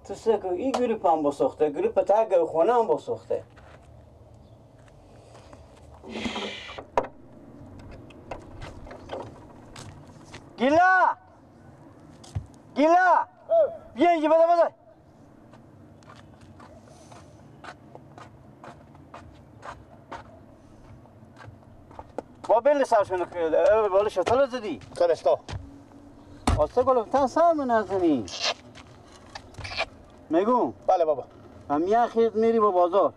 تو سکو این گروپ هم بساخته، گروپ تا خونه هم بساخته. گیلا گیلا بیا اینجا، بده بده. با بل سرشون بالا شتال زدی؟ کلستا آستا گلم تا سر من نزنی. میگم بله بابا. هم یه خیز میری با بازار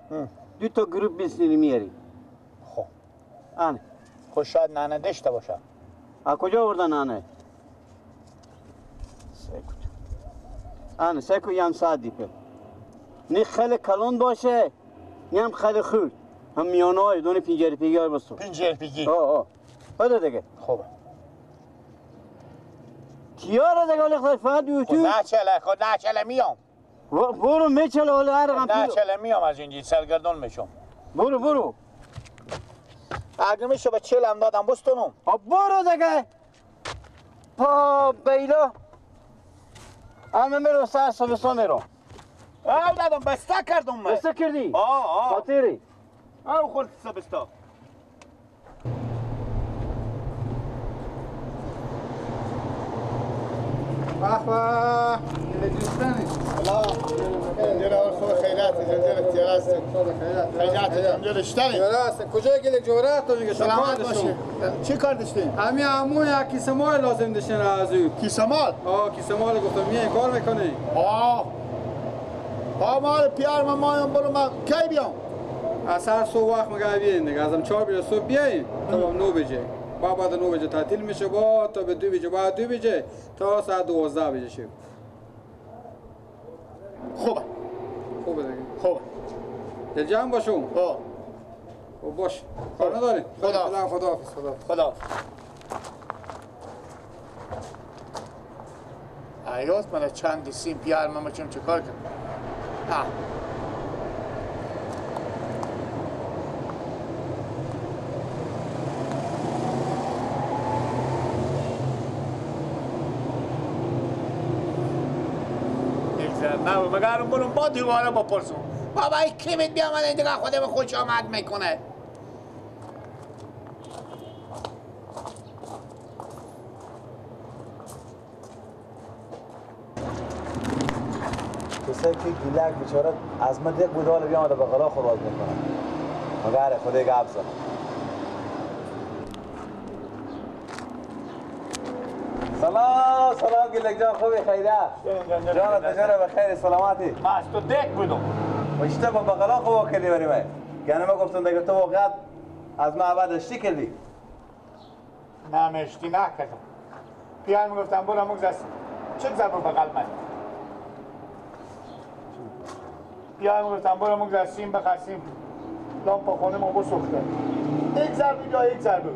دو تا گروپ بیسنی میاری. خب آنه خب شاید ننه داشته باشه. از کجا آوردن ننه؟ آنه سکو یم ساعت دیپه. نه خیلی کلون باشه نه هم خیلی خورد. هم میانه های دونه پینجری پیگی های بستو. پینجری پیگی؟ آه آه بده دیگه. خوبه. تیاره دیگه حالا خواهی فقط یوتیوب. نه چله، خود نه چله میام. برو میچله حالا هر غم. نه چله میام از اینجا سرگردان میشم. برو برو. اگه میشه به چلم دادم بستونم. برو دیگه. پا بیلا. اما میرم سر صبح میرم. آه دادم بسته کردم من. بسته کردی؟ آه آه. خاطری. آه خورد سبستا. به به دوستانی. سلام. جنجر خوب خیرات جنجر تیراست. خیرات جنجر اشتری. راست کجا گله جورات تو میگه سلامت باشی. چی کار داشتین؟ همین عمو یک کیسه مال لازم داشتین از او. کیسه مال؟ آه کیسه مال گفتم میای کار میکنی؟ آه. آه مال پیار من مایم برو من کی بیام؟ از هر صبح وقت میگه بیاین دیگه ازم 4 بجه صبح بیاین تا 9 بجه. بعد 9 بجه تعطیل میشه با تا به 2 بجه بعد 2 بجه تا ساعت 12 بجه شه. خوبه. خوبه دیگه. خوبه. دل جمع باشم. آه. خب باش. کار نداریم. خدا خداحافظ. خدا خدا. ایاز من چند سیم پیار من چون چه کار کنم؟ آه. نه مگرم برم با دیواره بپرسم بابا این کی میت بیامد این دیگه خودم خوش آمد میکنه. کسایی که گیلک بیچاره از من دیگ بوده حالا بیامده به غلا خود باز میکنه مگر خدا گپ زد. سلام سلام گیلک جان، خوبی؟ خیره جانت بجاره بخیر سلامتی. من از تو دک بودم اشته با بغلا خوب کردی بری من. یعنی من گفتم دیگه تو واقعا از من اول اشتی کردی. نه من اشتی نکردم. پیان میگفتم برو مگذر چه گذر با بغل من. پیان میگفتم برو مگذر سیم بخر سیم لامپ خونه ما بسوخته. یک ضربه بیا یک ضربه.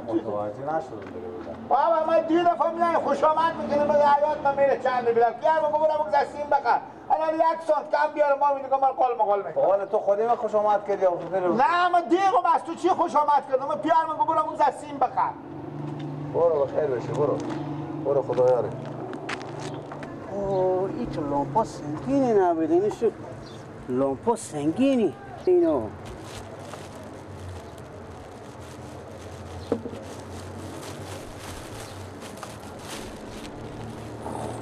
متوجه نشدم دیگه. بابا من دو دفعه میام خوش آمد میکنه به حیات من میره چند بیرم. پیان میگم برو مگذر سیم بخر. الان یک سانت کم بیاره ما میگم من قال مقال میکنم. حالا تو خودی من خوش آمد کردی یا نه من دیگم از تو چی خوش آمد کردم؟ من پیار میگم برو مگذر سیم بخر. برو بخیر بشی برو. برو خدا یاره. اوه این تو لامپا سنگینی نبود. اینو شد لامپا سنگینی اینو.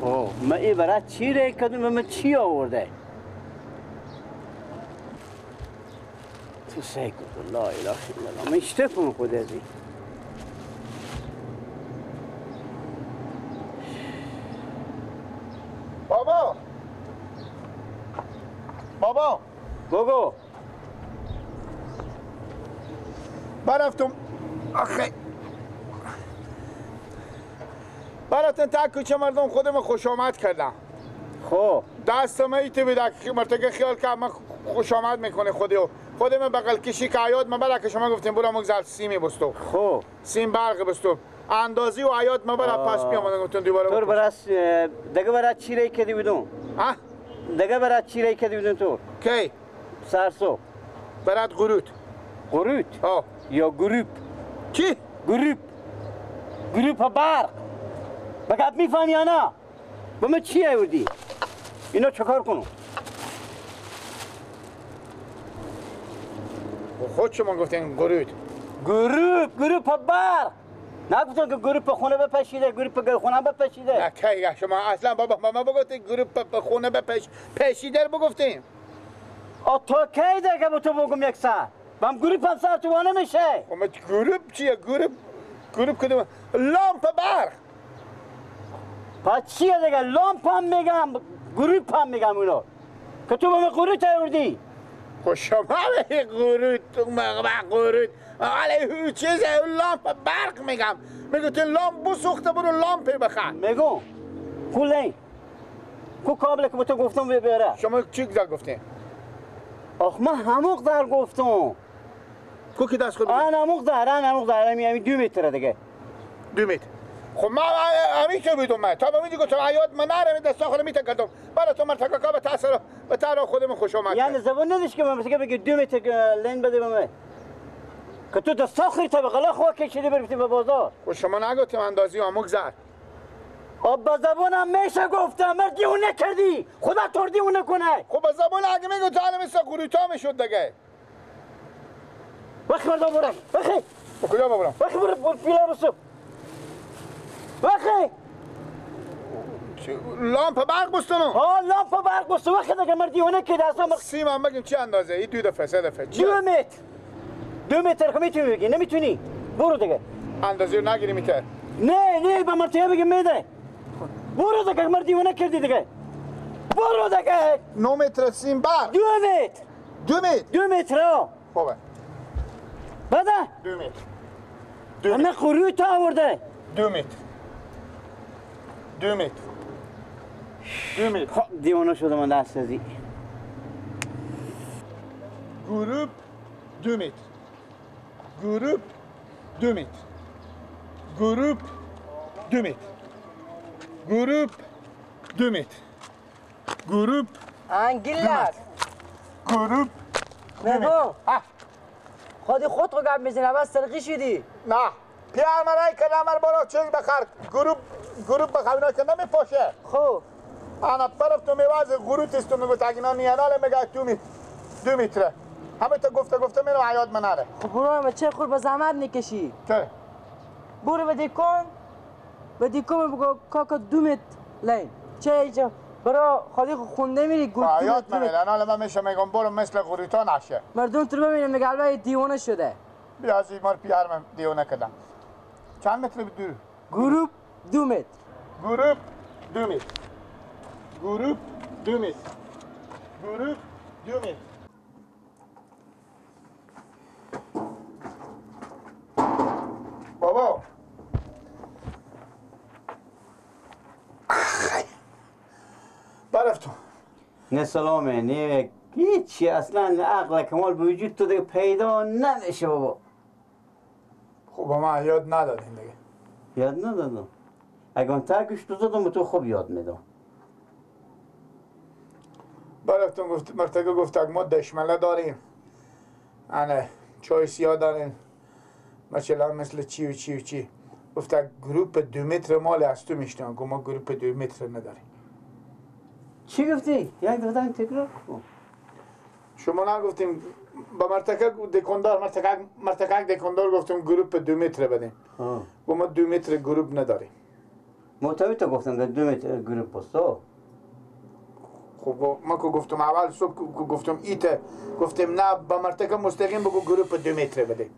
خب من این برای چی ری کردم و من چی آورده؟ تو سعی کن لا اله الا الله من اشتفم خود از این. بابا بابا بگو. برفتم آخه براتون تا کوچه مردم خودم خوش آمد کردم. خب دستم ایتی بیده که مرتگه خیال که من خوش آمد میکنه خودیو خودم بغل کشی که عیاد من برا که شما گفتیم برو مگذر سیمی بستو. خب سیم برق بستو اندازی و عیاد من برا پس بیامدن گفتم دوباره تو برا دیگه برا چی ری کردی بودم؟ ها؟ دیگه برا چی ری کردی بودم تو؟ کی؟ سرسو برات قروت. قروت؟ آه یا گروپ. چی؟ گروپ گروپ برق. بگه میفهمی یا نه؟ با من چی آوردی؟ اینا چیکار کنم؟ خود شما گفتین گروپ. گروپ برق. نگفتم که گروپ خونه بپشیده، گروپ خونه بپشیده. نه کی شما اصلا بابا ما بگفتین گروپ خونه بپشیده رو بگفتیم. آ تو کی دیگه به تو بگم یک سر؟ بم گروپ هم سر تو وانه میشه. خب گروپ چیه؟ گروپ کدوم؟ لامپ برق. پس چیه دیگه؟ لامپ هم میگم، گروپ هم میگم اونا. که تو به من قروت آوردی. خب شما به قروت قروت علیه چیزه لامپ برق میگم. میگم تو لامپ بسوخته برو لامپ بخر. میگم کو لین کو کابل که به تو گفتم ببره. شما چی گذر گفتین؟ آخ من همون در گفتم. کو که دست خود؟ آن همون در، آن همون در، همین 2 متر دیگه. 2 متر. خب من همین که بودم من تا به گفتم عیاد من نرم دستا خودم میتکردم برای تو مرتکا به تاثر به تر خودم خوش آمد. یعنی زبون نداشت که من بگه 2 متر لین بده به من که تو دستا خوری تا به غلا خوا کشیدی برفتی به بازار. خب شما نگفتیم اندازی آموک زد. آب با زبونم میشه گفتم مرد دیونه کردی خدا تو دیونه کنه. خب با زبون اگه میگو تا الان مثل قروتا میشد دیگه. وخی مردم برم وخی. با کجا ببرم؟ وخی برم پیلا بسو. وخی لامپ برق بستنو. ها لامپ برق بستو وخی دیگه مرد دیونه که دستا سیم هم بگیم چی اندازه؟ این 2 دفعه 3 دفعه 2 متر. 2 متر که میتونی بگی نمیتونی برو دیگه. اندازه رو نگیری میتر. نه نه به مرتیه بگیم میده. برو دیگه مرد دیونه کردی دیگه. برو دیگه. 9 متر سیم برق. 2 متر. 2 متر. 2 متر. خوبه. بده. 2 متر. همه قروی تا آورده. 2 متر. 2 متر. 2 متر. خب دیوانه شدم من دست ازی. گروپ 2 متر. گروپ 2 متر. گروپ 2 متر. گروپ 2 متر. گروپ انگیلک. گروپ نگو. خودی خود رو گپ میزنی اول سرقی شدی. نه پیار من که نمر برو چیز بخر گروپ بخر اینا که نمیپاشه. خب انا طرف تو میواز گروپ است تو میگو تاگینا نیاناله میگه 2 متر 2 متر همه تو گفته میرم عیاد من نره. خب برو همه چه خور به زحمت نکشی. چه؟ برو به دیکن به دیکن بگو کاکا 2 متر لین چه اینجا برو خالی خونده میری گروپ. عیاد من میره الان من میشه میگم برو مثل گروتا نشه. مردم تو ببینم میگه البته دیوانه شده. بیا از این مار پیار من دیوانه کردم. چند متر دور؟ گروپ 2 متر. گروپ 2 متر. گروپ 2 متر. گروپ 2 متر. بابا برفتم. نه سلامه نه هیچی اصلا عقل کمال به وجود تو دیگه پیدا نمیشه بابا. خب ما یاد ندادین دیگه. یاد ندادم. اگه من ترکش تو دادم به تو خوب یاد میدم. برفتم گفت مرتکه گفت ما دشمنه داریم. انه چای سیاه داریم. مثلا مثل چی و چی و چی. گفت گروپ 2 متر مال از تو میشنم. گفت ما گروپ 2 متر نداریم. چی گفتی؟ یک دفعه تکرار کن. شما نگفتیم با مرتکه دکاندار مرتکه دکاندار گفتم گروپ 2 متر بدیم. گفت ما 2 متر گروپ نداریم. معتبر تو گفتم که 2 متر گروپ بستو. خب ما که گفتم اول صبح گفتم ایته گفتم نه با مرتکه مستقیم بگو گروپ 2 متر بده.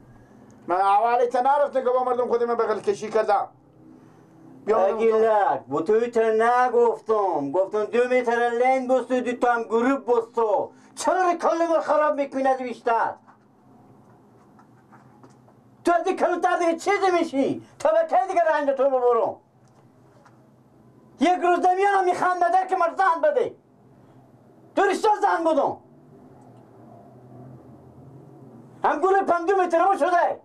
من اول ایته نرفتم که با مردم خودم بغل کشی کردم. اگیلک با تو ایته نگفتم گفتم 2 متر لین بستو 2 تا هم گروپ بستو. چرا کلمه خراب میکنی از بیشتر؟ تو از این کلوتر دیگه چیزی میشی؟ تا به کی دیگه رنگ تو ببرم؟ یک روز دمیانم میخنده که من زن بده. تو رشته زن بودم هم گروپ هم 2 متر شده.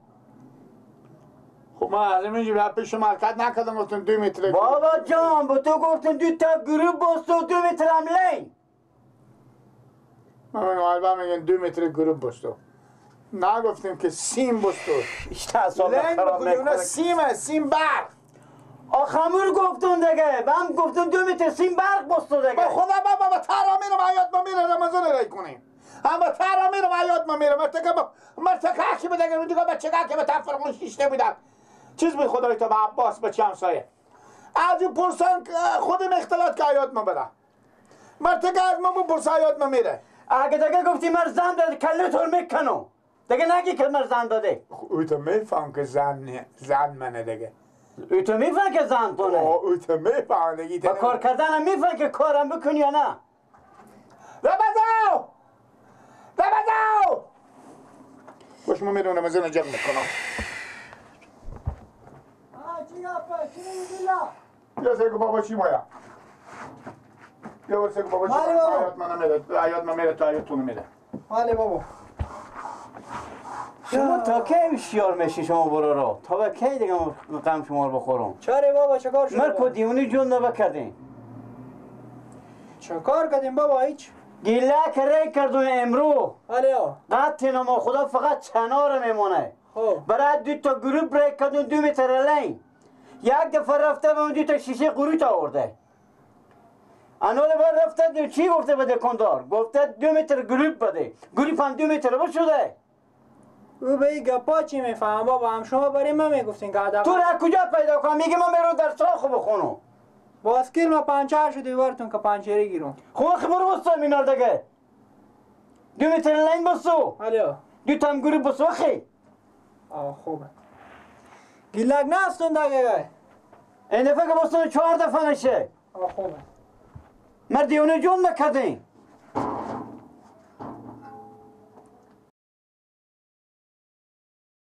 خب من از اینجا پیش مرکز نکردم گفتم 2 متر. بابا جان با تو گفتم 2 تا گروپ بستو 2 متر هم لین. من میگم میگن 2 متر گروپ بستو. نگفتیم که سیم بستو. لین بگو سیمه سیم برق. آخمور گفتون دیگه، من گفتون 2 متر سیم برق بستو دیگه. با خدا بابا با ترا میرم حیات ما میره رمضان رای کنیم. اما ترا میرم حیات ما میره. مرتکه کی بده دیگه بچه که به تفرقون شیشته بودن. چیز به خدای تا به عباس بچه همسایه. از او پرسان خودم اختلاط که حیات ما بره. مرتکه از ما بپرس حیات ما میره. اگه دیگه گفتی مر زن داده کله تو میکنم. دیگه نگی که مر زن داده. او تو میفهم که زن منه دیگه. او تو میفهم که زن تونه. او تو میفهم دیگه. با کار کردن هم میفهم که کارم بکنی یا نه. رمضان! رمضان! باش ما میرم رمضان جمع میکنم. چی گپه؟ چی میگی؟ بیا سگو بابا چی مایا؟ بیا سگو بابا چی مایا؟ حیات من میره، حیات من میره تا حیات تو میره. بله بابا. شما تا کی هوشیار میشی شما برو رو؟ تا به کی دیگه غم شما رو بخورم؟ چاره بابا چه کار شد؟ من دیونی جون نبکردیم. چه کار کردیم بابا هیچ؟ گیله که ری کردون امرو. بله. قطع نما خدا فقط چنار میمونه. خب. برای 2 تا گروپ ری کردون 2 متر لین. یک دفعه رفته به اون 2 تا شیشه قروت آورده. انول بار رفته چی گفته به دکاندار؟ گفته 2 متر گروپ بده. گروپ هم 2 متر بشده. او به این گپا چی میفهم بابا؟ هم شما برای من میگفتین که تو را کجا پیدا کنم؟ میگه من برو در ساخو بخونم. باسکیل ما پنچر شده براتون که پنچری گیرم. خب برو بسو مینار دیگه. 2 متر لین بسو. بله. 2 تا هم گروپ بسو خی. آه خوبه. گیلک نستون دیگه. این دفعه که بسو 4 دفعه میشه. آه خوبه. مردی اونو جون نکردین.